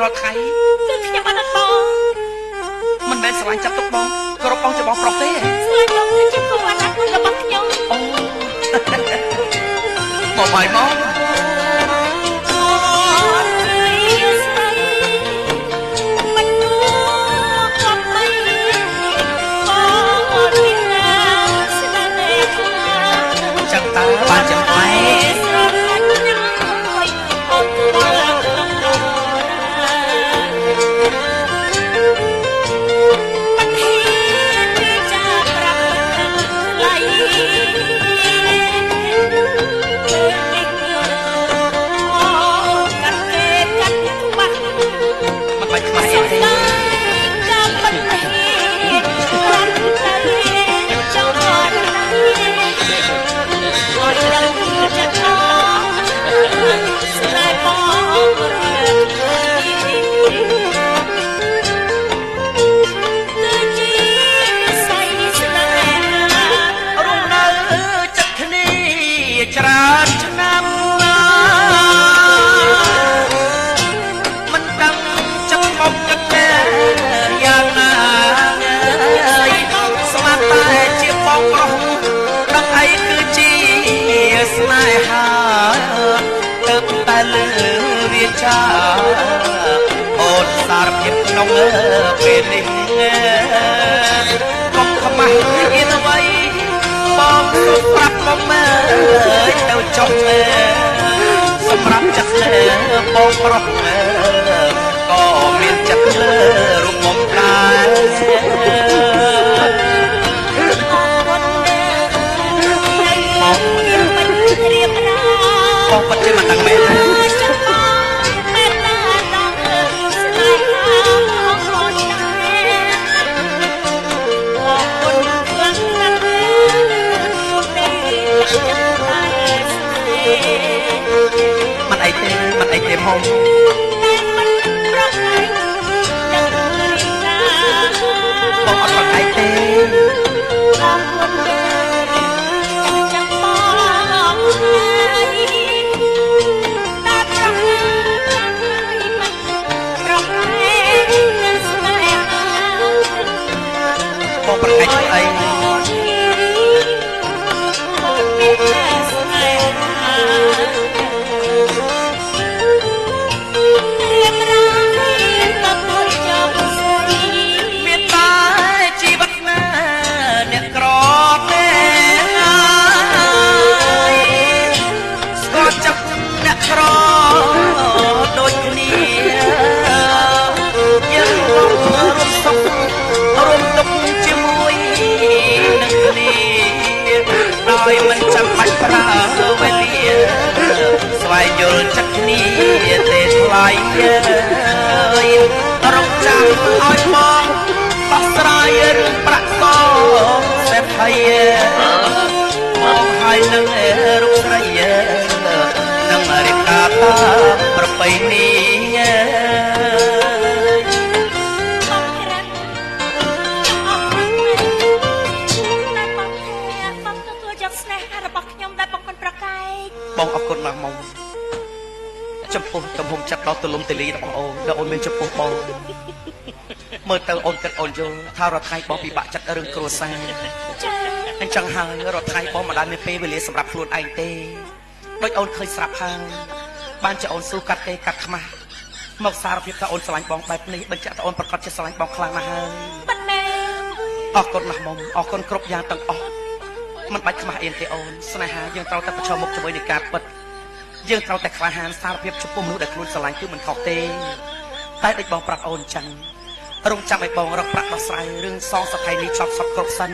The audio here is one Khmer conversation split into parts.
រាល់ថ្ងៃ គឺខ្ញុំអត់បង មិនមែនស្រឡាញ់ចាប់ទុកបងគោរពបងជាបងប្រុសទេ ស្រឡាញ់បងគឺជាគូអនាគតរបស់ខ្ញុំ អូ បងបាយមក ចឹងតើបានចាំផ្លែ មិនបាច់ខ្មាស់អីទេ រស់នៅចិត្តគ្នាច្រើនឆ្នាំ មិនដឹងចិត្តមកចិត្តទេយ៉ាងណា ស្មានតែជាបងប្រុស ដឹងអីគឺជាស្នេហា ទៅតែលើវាចាអូនសារភាពក្នុងពេលនេះ កុំខ្មាស់អៀនអ្វី បងសូមប្រាប់មកមើលទៅចុះ សម្រាប់ចិត្តបងប្រុសក៏មានចិត្តលើរូបមុំដែរ បងពិតជាមិនដឹងមែនណា មិនអីទេ មិនអីទេ មុំបងអត់ប្រកែកទេ បងប្រកែកធ្វើអី មានតែជីវិតណាអ្នកក្រទេ ស្គាល់ចិត្តអ្នកក្រដូចគ្នា យើងរួមសុខរួមទុក្ខជាមួយនឹងគ្នា ដោយមិនចាំបាច់ប្រើវេលាស្វែងយល់ចិត្តគ្នាទេថ្លៃ អើយ រងចាំឲ្យបងដោះស្រាយរឿងប្រាក់សសេដ្ឋី បងហើយនឹងរូបស្រីនឹងរៀបការតាមប្រពៃណី បងក្រិន ខ្ញុំអរគុណតែបងថាបងទទួលយកស្នេហារបស់ខ្ញុំដែលបងមិនប្រកែក បងអរគុណណាស់មុំ ចំពោះទំហំចិត្តដ៏ទូលំទូលាយរបស់អូន ដែលអូនមានចំពោះបង មើលទៅអូនគិតអូនយល់ថារាល់ថ្ងៃបងពិបាកចិត្តរឿងគ្រួសារ ចា អញ្ចឹងហើយរាល់ថ្ងៃបងមិនដែលមានពេលវេលាសម្រាប់ខ្លួនឯងទេ ដូចអូនឃើញស្រាប់ហើយ បានជាអូនស៊ូកាត់គេកាត់ខ្មាស់មកសារភាពថាអូនស្រឡាញ់បងបែបនេះ បញ្ជាក់ថាអូនប្រកាសជាស្រឡាញ់បងខ្លាំងណាស់ហើយ ប៉ុន្តែ អរគុណណាស់មុំ អរគុណគ្រប់យ៉ាងទាំងអស់ មិនបាច់ខ្មាស់អៀនទេអូន ស្នេហាយើងត្រូវតែប្រឈមមុខជាមួយនឹងការពិត យើងត្រូវតែក្លាហានសារភាពចំពោះមនុស្សដែលខ្លួនស្រឡាញ់គឺមិនខុសទេ តែដូចបងប្រាប់អូនចឹង រងចាំឲ្យបងរកប្រាក់ដោះស្រាយរឿងសងសថៃនេះចប់សពគ្រប់សិន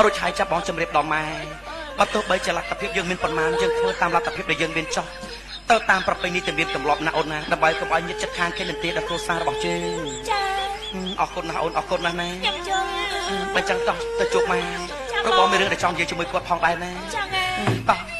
រួចហើយចាប់បងជម្រាបដល់ម៉ែ បើទោះបីជាលទ្ធភាពយើងមានប៉ុន្មាន យើងធ្វើតាមលទ្ធភាពដែលយើងមានចោះ ទៅតាមប្រពៃណីទំនៀមទម្លាប់ណាអូនណា ដើម្បីកុំឲ្យញាតិចិត្តខាងគេនិន្ទាដល់គ្រួសាររបស់យើង ចា អរគុណណាស់អូន អរគុណណាស់ណា ខ្ញុំយល់ បើចឹងតោះទៅជួបម៉ែ ព្រោះបងមានរឿងដែលចង់និយាយជាមួយគាត់ផងដែរណា ចាណា តោះ